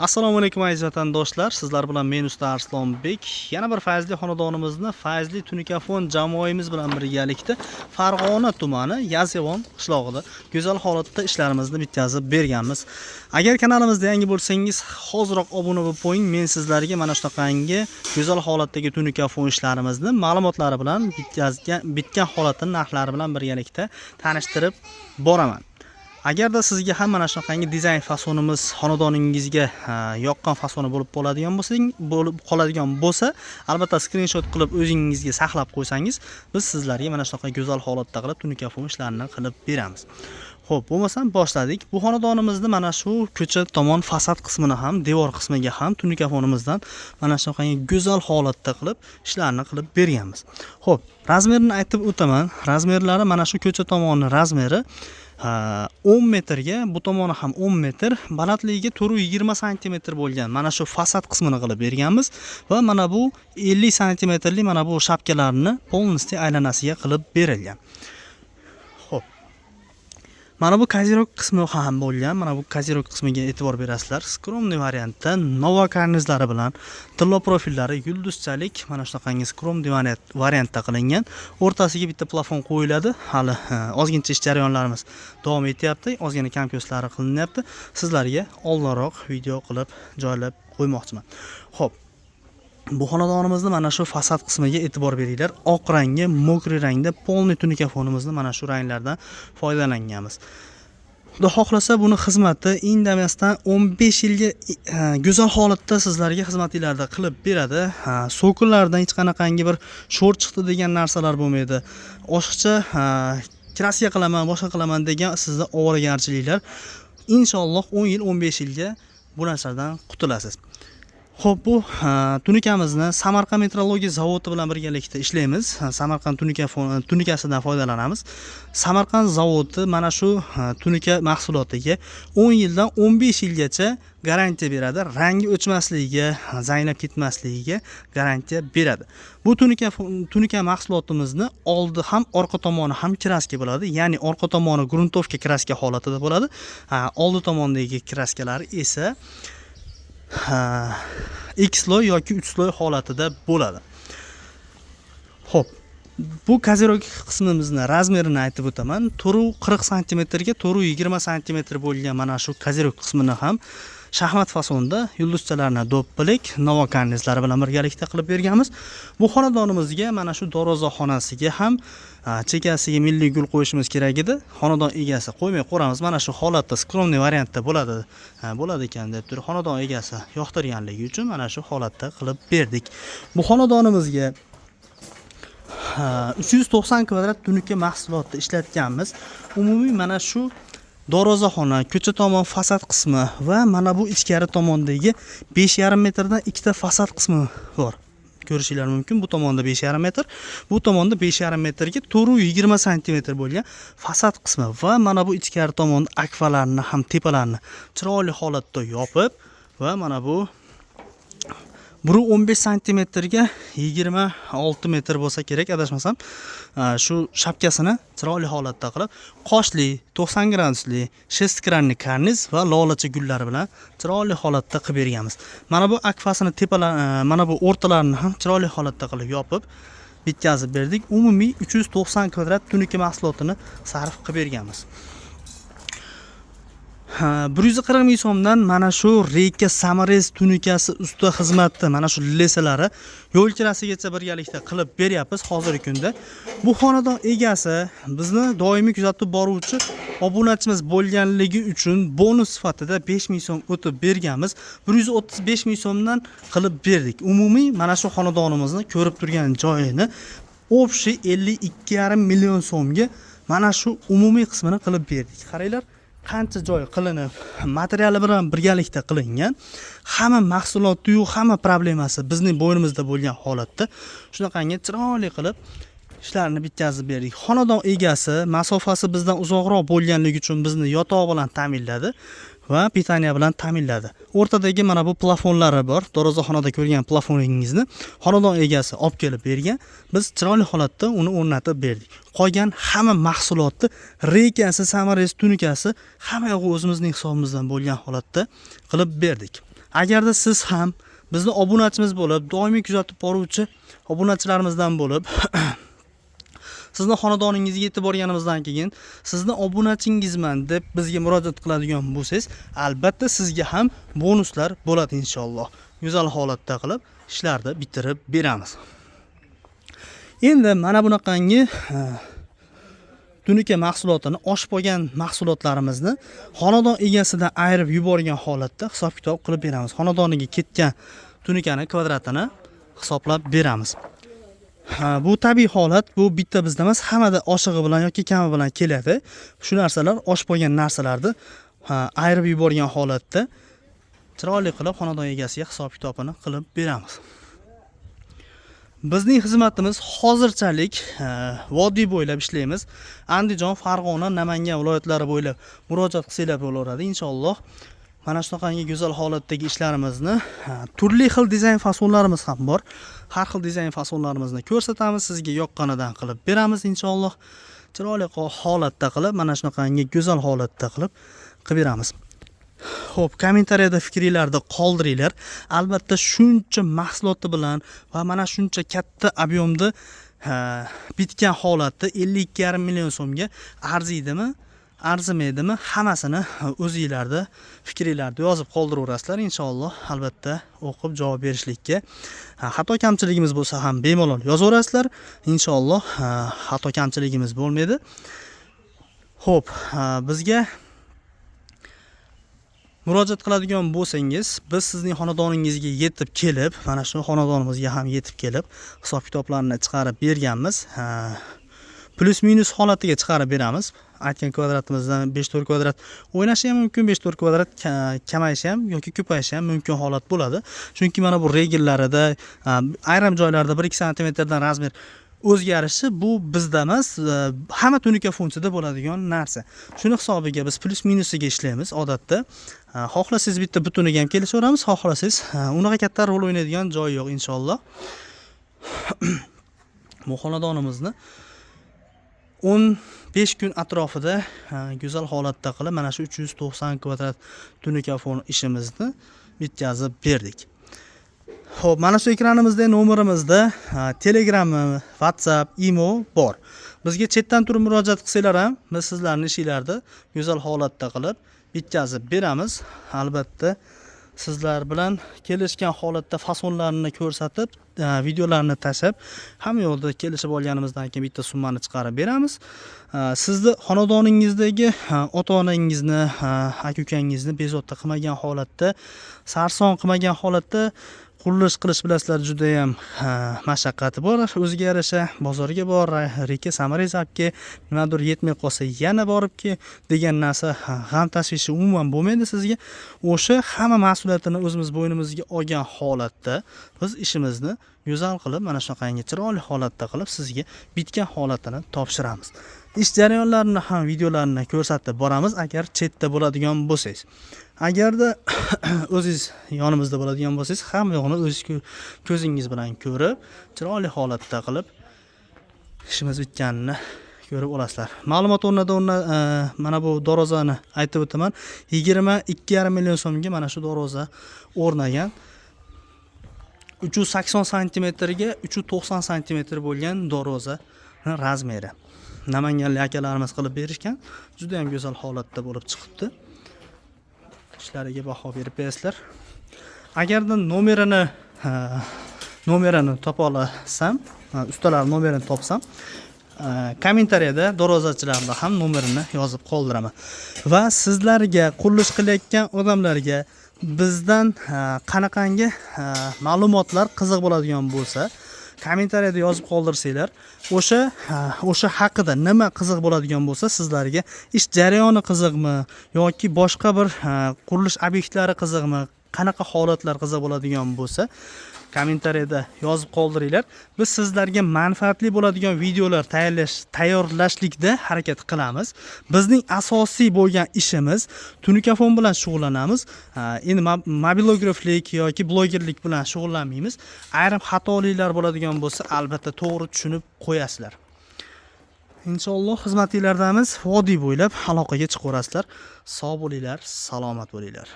Assalomu alaykum, aziz vatandoshlar. Sizlar bilan men, usta Arslonbek. Yana bir fayzli xonadonimizni Fayzli Tunikafon jamoamiz bilan birgalikda Farg'ona tumani Yazevon qishlog'ida go'zal holatda ishlarimizni bitkazib berganmiz. Agar kanalimizda yangi bo'lsangiz, hoziroq obuna bo'lib qo'ying. Men sizlarga mana shunaqangi go'zal holatdagi tunikafon ishlarimizni ma'lumotlari bilan, bitkazgan bitgan holatini narxlari bilan birgalikda tanishtirib boraman. Agarda sizga ham mana shunaqangi dizayn fasonimiz xonadoningizga yoqqan fasoni bo'lib qoladigan bo'lsa, albatta skrinshot qilib o'zingizga saqlab qo'ysangiz, biz sizlarga mana shunaqa go'zal holatda qilib tunikafon ishlarini qilib beramiz. Xo'p, bo'lmasam boshladik. Bu xonadonimizni mana shu ko'cha tomon fasad qismini ham, devor qismiga ham tunikafonimizdan mana shunaqangi go'zal holatda qilib ishlarni qilib berganmiz. Xo'p, razmerini aytib o'taman. Razmerlari, mana shu ko'cha tomoni razmeri 10 metrga, bu tomoni ham 10 metr, balandligi 420 santimetr bo'lgan mana shu fasad qismini qilib berganmiz va mana bu 50 santimetrli mana bu shapkalarni полностью aylanasiga qilib berilgan. Xo'p. Mana bu козырёк qismi ham bo'lgan. Mana bu козырёк qismiga e'tibor berasizlar. Скромный variantda nova karnizlari bilan tillo profillari yulduzchalik mana shunaqangi скромный variantda qilingan. O'rtasiga bitta plafon qo'yiladi. Hali ozgincha ish jarayonlarimiz davom etyapti. Ozgina kam-ko'stlari qilinyapti. Sizlarga oldinroq video qilib joylab qo'ymoqchiman. Xo'p. Bu xonadonimizni mana shu fasad qismiga e'tibor beringlar. Oq rangga, мокрый rangda полный tunikafonimizni mana shu ranglardan foydalanganmiz. Xudo xohlasa, buni xizmati indamasdan 15 yilga go'zal holatda sizlarga xizmatinglarda qilib beradi. Ha, sokullardan hech qanaqangi bir sho'r chiqdi degan narsalar bo'lmaydi. Oshiqcha краска qilaman, boshqa qilaman degan sizda ovoragarchiliklar, inshaalloh, 10 yil, 15 yilga bu narsadan qutulasiz. Xo'p, bu tunikamizni Samarqand metrologiya zavodi bilan birgalikda ishlaymiz. Samarqand tunikasidan foydalanamiz. Samarqand zavodi mana shu tunika mahsulotiga 10 yildan 15 yilgacha garantiya beradi. Rangi o'chmasligiga, zanglab ketmasligiga garantiya beradi. Bu tunika mahsulotimizni oldi ham, orqa tomoni ham краска bo'ladi. Ya'ni orqa tomoni грунтовка краска holatida bo'ladi. Oldi tomondagi краска lari esa ikki слой yoki uch слой holatida bo'ladi. Xo'p, bu козырёк qismimizni razmerini aytib o'taman. 440 santimetrga 420 santimetr bo'lgan mana shu козырёк qismini ham shaxmat fasonida yulduzchalarni do'ppilik nova karnizlari bilan birgalikda qilib berganmiz. Bu xonadonimizga mana shu darvozaxonasiga ham chekasiga milliy gul qo'yishimiz kerak edi. Xonadon egasi qo'ymay qo'ramiz. Mana shu holatda скромный variantda bo'ladi, bo'ladi ekan deb turib xonadon egasi yoqtirganligi uchun mana shu holatda qilib berdik. Bu xonadonimizga 390 kvadrat tunuka mahsulotni ishlatganmiz. Umumiy mana shu darvozaxona, ko'cha tomon fasad qismi va mana bu ichkari tomondagi 5,5 metrdan ikkita fasad qismi bor. Ko'rishinglar mumkin. Bu tomonda 5,5 metr, bu tomonda 5,5 metrga 420 santimetr bo'lgan fasad qismi va mana bu ichkari tomonda akfalarni ham tepalarini chiroyli holatda yopib va mana bu 115 santimetrga 26 metr bo'lsa kerak, adashmasam, shu shapkasini chiroyli holatda qilib, qoshli 90 gradusli шестигранный karniz va lolacha gullari bilan chiroyli holatda qilib berganmiz. Mana bu akfasini tepalar, mana bu o'rtalarini ham chiroyli holatda qilib yopib bitkazib berdik. Umumiy 390 kvadrat tunuka mahsulotini sarf qilib berganmiz. Ha, 140 ming so'mdan mana shu река саморез tunikasi usta xizmati, mana shu леса lari yo'l kirasigacha birgalikda qilib beryapmiz hozirgi kunda. Bu xonadon egasi bizni doimiy kuzatib boruvchi obunachimiz bo'lganligi uchun bonus sifatida 5 ming so'm o'tib berganmiz. 135 ming so'mdan qilib berdik. Umumiy mana shu xonadonimizni ko'rib turgan joyini общий 52,5 million so'mga mana shu umumiy qismini qilib berdik. Qaranglar, qancha joy qilinib, materiali bilan birgalikda qilingan. Hamma mahsulotiyu hamma problemasi bizning bo'ynimizda bo'lgan holatda shunaqangi chiroyli qilib ishlarni bitkazib berdik. Xonadon egasi masofasi bizdan uzoqroq bo'lganligi uchun bizni yotoq bilan ta'minladi va питание bilan ta'minladi. O'rtadagi mana bu plafonlari bor. Darvozaxonada ko'rgan plafoningizni xonadon egasi olib kelib bergan. Biz chiroyli holatda uni o'rnatib berdik. Qolgan hamma mahsulotni река si, саморез tunikasi, hamma yog'i o'zimizning hisobimizdan bo'lgan holatda qilib berdik. Agarda siz ham bizni obunachimiz bo'lib, doimiy kuzatib boruvchi obunachilarimizdan bo'lib, sizni xonadoningizga yetib borganimizdan keyin sizni obunachingizman deb bizga murojaat qiladigan bo'lsangiz, albatta sizga ham bonuslar bo'ladi inshaalloh. Go'zal holatda qilib ishlarni bitirib beramiz. Endi mana bunaqangi tunuka mahsulotini, oshib qolgan mahsulotlarimizni xonadon egasidan ayirib yuborgan holatda hisob-kitob qilib beramiz. Xonadoniga ketgan tunukani kvadratini hisoblab beramiz. Bu tabiiy holat, bu bitta bizda emas, hammada oshig'i bilan yoki kami bilan keladi. Shu narsalar, oshib qolgan narsalarni ayirib yuborgan holatda chiroyli qilib xonadon egasiga hisob-kitobini qilib beramiz. Bizning xizmatimiz hozirchalik vodiy bo'ylab ishlaymiz. Andijon, Farg'ona, Namangan viloyatlari bo'ylab murojaat qilsanglar bo'laveradi inshaalloh. Mana shunaqangi go'zal holatdagi ishlarimizni, turli xil dizayn fasonlarimiz ham bor. Har xil dizayn fasonlarimizni ko'rsatamiz, sizga yoqqanidan qilib beramiz inshaalloh. Chiroyli holatda qilib, mana shunaqangi go'zal holatda qilib beramiz. Xo'p, kommentariyada fikringlarni qoldiringlar. Albatta shuncha mahsuloti bilan va mana shuncha katta объем da bitgan holatda 52,5 million so'mga arziydimi, arzimaydimi, hammasini o'zinglarda fikringlarni yozib qoldiraverasizlar inshaalloh. Albatta o'qib javob berishlikka, xato kamchiligimiz bo'lsa ham bemalol yozaverasizlar inshaalloh, xato kamchiligimiz bo'lmaydi. Xo'p, bizga murojaat qiladigan bo'lsangiz, biz sizning xonadoningizga yetib kelib, mana shu xonadonimizga ham yetib kelib, hisob kitoblarni chiqarib berganmiz. Plyus minus holatiga chiqarib beramiz. Aytgan kvadratimizdan 5-4 kvadrat o'ynashi ham mumkin, 5-4 kvadrat kamayishi ham yoki ko'payishi ham mumkin holat bo'ladi. Chunki mana bu regellarida ayrim joylarda 1-2 santimetrdan razmer o'zgarishi bu bizda emas, hamma tunuka funksiyada bo'ladigan narsa. Shuni hisobiga biz plyus minusiga ishlaymiz odatda. Xohlasangiz bitta butuniga ham kelishaveramiz, xohlasangiz unaqa katta rol o'ynaydigan joyi yo'q inshaalloh. Bu xonadonimizni 15 kun atrofida go'zal holatda qilib mana shu 390 kvadrat tunuka fon ishimizni bitkazib berdik. Xo'p, mana shu ekranimizda nomerimizda Telegram, WhatsApp, Imo bor. Bizga chetdan turib murojaat qilsanglar ham biz sizlarning ishinglarni go'zal holatda qilib bitkazib beramiz. Albatta sizlar bilan kelishgan holatda fasonlarni ko'rsatib, videolarni tashlab, hamma yoqda kelishib olganimizdan keyin bitta summani chiqarib beramiz. Sizni xonadoningizdagi ota-onangizni, aka-ukangizni bezovta qilmagan holatda, sarson qilmagan holatda qurilish qilish bilasizlar juda ham mashaqqati bor, o'ziga yarasha bozorga bor, reka саморез olib kel, nimadir yetmay qolsa yana borib kel degan narsa, g'am tashvishi umuman bo'lmaydi sizga. O'sha hamma mas'uliyatini o'zimiz bo'ynimizga olgan holatda biz ishimizni go'zal qilib, mana shunaqangi chiroyli holatda qilib sizga bitgan holatini topshiramiz. Ish jarayonlarini ham videolarini ko'rsatib boramiz agar chetda bo'ladigan bo'lsangiz. Agarda o'zingiz yonimizda bo'ladigan bo'lsangiz, hamma yo'g'ini o'z ko'zingiz bilan ko'rib, chiroyli holatda qilib ishimiz bitganini ko'rib olasizlar. Ma'lumot o'rnida mana bu darvozani aytib o'taman. 22,5 million so'mga mana shu darvoza o'rnagan. 380 santimetrga 390 santimetr bo'lgan darvoza razmeri. Namanganlik akalarimiz qilib berishgan. Juda ham go'zal holatda bo'lib chiqibdi. Ishlariga baho berib berasizlar. Agarda nomerini topa olasam, ustalar nomerini topsam, kommentariyada darvozachilarni ham nomerini yozib qoldiraman. Va sizlarga qurilish qilayotgan odamlarga bizdan qanaqangi ma'lumotlar qiziq bo'ladigan bo'lsa, kommentariyada yozib qoldirsanglar, o'sha haqida nima qiziq bo'ladigan bo'lsa, sizlarga ish jarayoni qiziqmi yoki boshqa bir qurilish obyektlari qiziqmi, qanaqa holatlar qiziq bo'ladigan bo'lsa, kommentariyada yozib qoldiringlar. Biz sizlarga manfaatli bo'ladigan videolar tayyorlashlikda harakat qilamiz. Bizning asosiy bo'lgan ishimiz tunukafon bilan shug'ullanamiz. Endi mobilograflik yoki blogerlik bilan shug'ullanmaymiz. Ayrim xatoliklar bo'ladigan bo'lsa, albatta to'g'ri tushunib qo'yasizlar. Inshaalloh xizmatinglardamiz. Vodiy bo'ylab aloqaga chiqaverasizlar. Sog' bo'linglar, salomat bo'linglar.